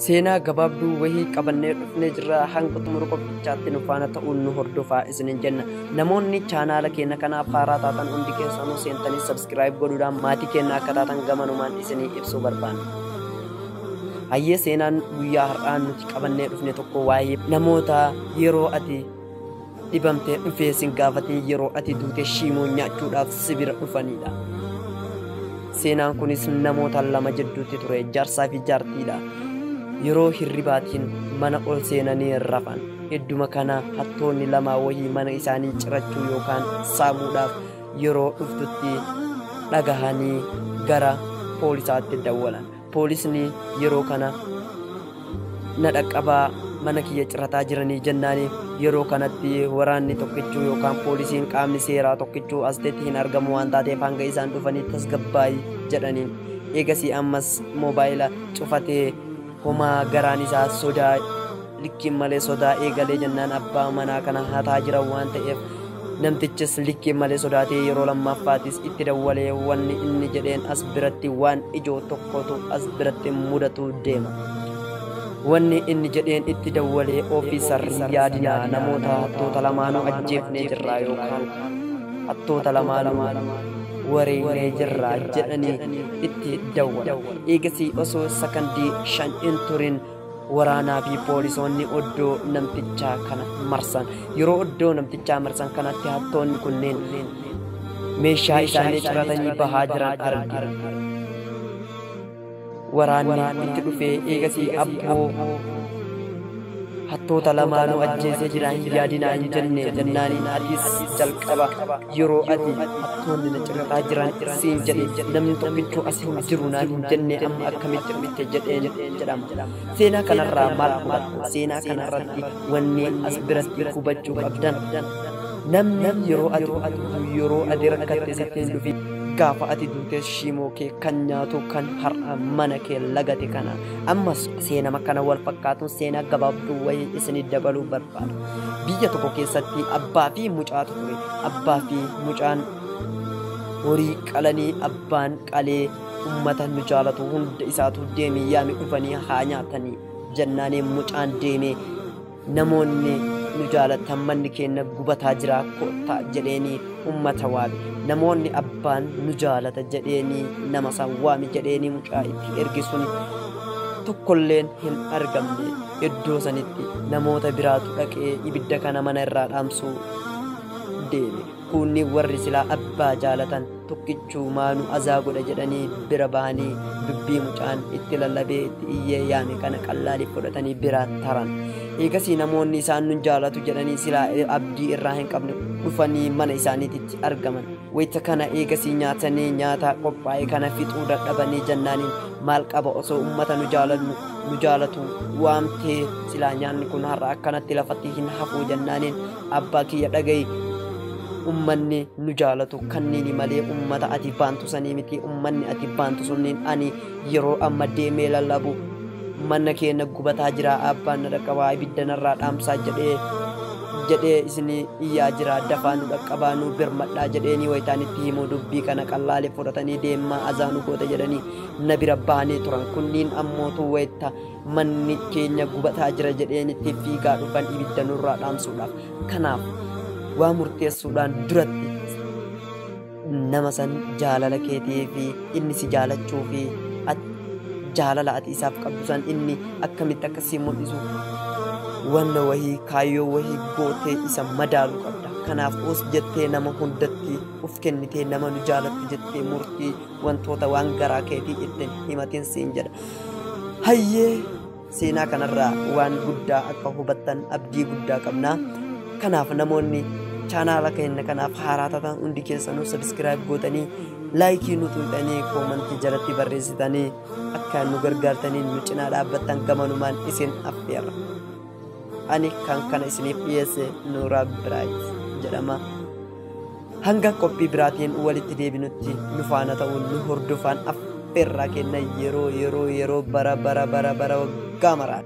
Seenaa gabaabduu wahii qabannee dhufnee jirra. Hanga xumura qophichaatti nu faana ta'uun nu hordofaa isinin jenna. Namoonni chaanaala keenya kanaaf haaraa taatan hundi keessanuu seentanii subscribe godhuudhaan maatii keenya akka taatan gamanumaan isinii ibsuu barbaanna. Hayyee, seenaan guyyaa har'aa nuti qabannee dhufne tokko waa'ee namoota yeroo ati dhibamtee dhufee sin gaafatin yeroo ati duute shiimoo nyaachuudhaaf si bira dhufanidha. Seenaan kunis namoota lama jidduutti ture, jaarsaa fi jaartiidha. Yeroo hirribaatiin mana ol seenanii rafan. Hedduma kana hattoonni lama wahii mana isaanii cirachuu yookaan saamuudhaaf yeroo dhuftutti dhagahanii gara poolisaatti dawwalan. Poolisni yeroo kana na dhaqqabaa, mana kiyya cirataa jiranii jennaani, yeroo kanatti waraanni tokkichuu yookaan poolisiin qaamni seeraa tokkichuu asteetti hin argamu waan taateef hanga isaan dhufanii tasgabbaayi jedhaniin. Eegasii ammas moobaayila cufatee homaa garaan isaa sodaa likkiin malee sodaa eegalee jennaan, abbaa manaa kana hataa jiran waan ta'eef namtichis likkiin malee sodaatee yeroo lammaffaatis itti dawwalee, wanni inni jedheen as biratti waan ijoo tokkotu as biratti mudatu deema. Wanni inni jedheen itti dawwalee, "Officer, yaadinaa, namoota hattoota lamaanuu ajjeefnee jirra yookaan hattoota lamaanuu wareegnee jirra" jedhanii itti dawwala. Eegasii osoo sakandii 5 hin turin waraanaa fi poolisoonni oddoo namtichaa kana marsan. Yeroo oddoo namtichaa marsan kanatti hattoonni kunneen meeshaa isaanii ciratanii bahaa jiran arge. Waraanni itti dhufee eegasii, "Abboo, hattoota lamaanuu ajjeesee jira, hin yaadinaa hin jenne" jennaaniin, "Atis jalqaba yeroo ati hattoonni na cirataa jiran siin jedhe namni tokkichuu as hin jiru naan hin jenne, amma akkamitti dhufte?" jedheen jedhama. Seenaa kanarraa maal hubattu? Seenaa kanarratti wanni as biratti hubachuu qabdan, namni yeroo ati rakkatte sitti hin dhufin, gaafa ati duute shiimoo kee kan nyaatu kan har'a mana kee lagate kana. Ammas seenama kana wal fakkaatuun seenaa gabaabduu wayii isinii dabaluu barbaada. Biyya tokko keessatti abbaa fi mucaatu ture. Abbaa fi mucaan horii qalanii, abbaan qalee ummata nu jaalatu hunda isaatu deemii yaami, dhufanii haa nyaatanii jennaanii, mucaan deemee namoonni nu jaalatan manni keenya gubataa jira, kottaa jedheenii ummata waame. Namoonni abbaan nu jaalata jedheenii nama san waami jedheenii mucaa itti ergi sun tokkolleen hin argamne. Iddoo sanitti namoota biraatu dhaqee ibidda kana mana irraa dhaamsuu deeme. Kunni warri silaa abbaa jaalatan tokkichuu maanu azaa godha jedhanii bira bahanii dubbii mucaan itti lallabee itti iyyee yaame kana qallaaliif fudhatanii biraa taran. Eegasii namoonni isaan nun jaalatu jedhanii silaa abdii irraa hin qabne dhufanii mana isaaniititti argaman. Wayita kana eegasii nyaatanii nyaata qophaa'e kana fixuu dadhabanii jennaaniin, "Maal qaba osoo ummata nu jaalannu nu jaalatu waamtee, silaa nyaanni kun har'a akkanatti lafatti hin hafuu" jennaaniin, "Abbaa kiyya, dhagayi, ummanni nu jaalatu kanniini malee ummata ati baantu sanii miti. Ummanni ati baantu sunniin ani yeroo amma deemee lallabu mana keenya gubataa jira, abbaan na dhaqqabaa, ibidda narraa dhaamsaa jedhee jedhee isinii iyyaa jira, dafaa nu dhaqqabaa, nu birmadhaa jedheeni wayitaan itti himuu dubbii kana qallaalee fudhatanii deemaa azaa nu goota jedhanii na bira bahanii turan. Kunniin ammootu wayita manni keenya gubataa jira jedheenitti fiigaa dhufan ibidda nurraa dhaamsuudhaaf." Kanaaf waa murteessuudhaan duratti nama san jaalala keetii fi inni si jaalachuu fi jaalala ati isaaf qabdu san inni akkamitti akka si mul'isu wanna wahii kaayyoo wahii gootee isa madaaluu qabda. Kanaaf os jettee nama hundatti uf kennitee nama nu jaalattu jettee murtii wantoota waan garaa keetii ittiin himatin siin jedha. Hayyee, seenaa kanarraa waan guddaa akka hubattan abdii guddaa qabna. Kanaaf namoonni chaanaala keenya kanaaf haaraa taatan hundi keessanuu subscribe gootanii, like nu tuqxanii, comment jalatti barreessitanii akka nu gargaartanii nu cinaa dhaabbattan gamanumaan isin affeerra. Ani kan kana isiniif dhiyeesse Nuuraa Biraayit jedhama. Hanga qophii biraatiin walitti deebinutti nu faana ta'uun nu hordofaan affeerraa kenna yeroo yeroo yeroo bara bara bara bara waggaa maraan.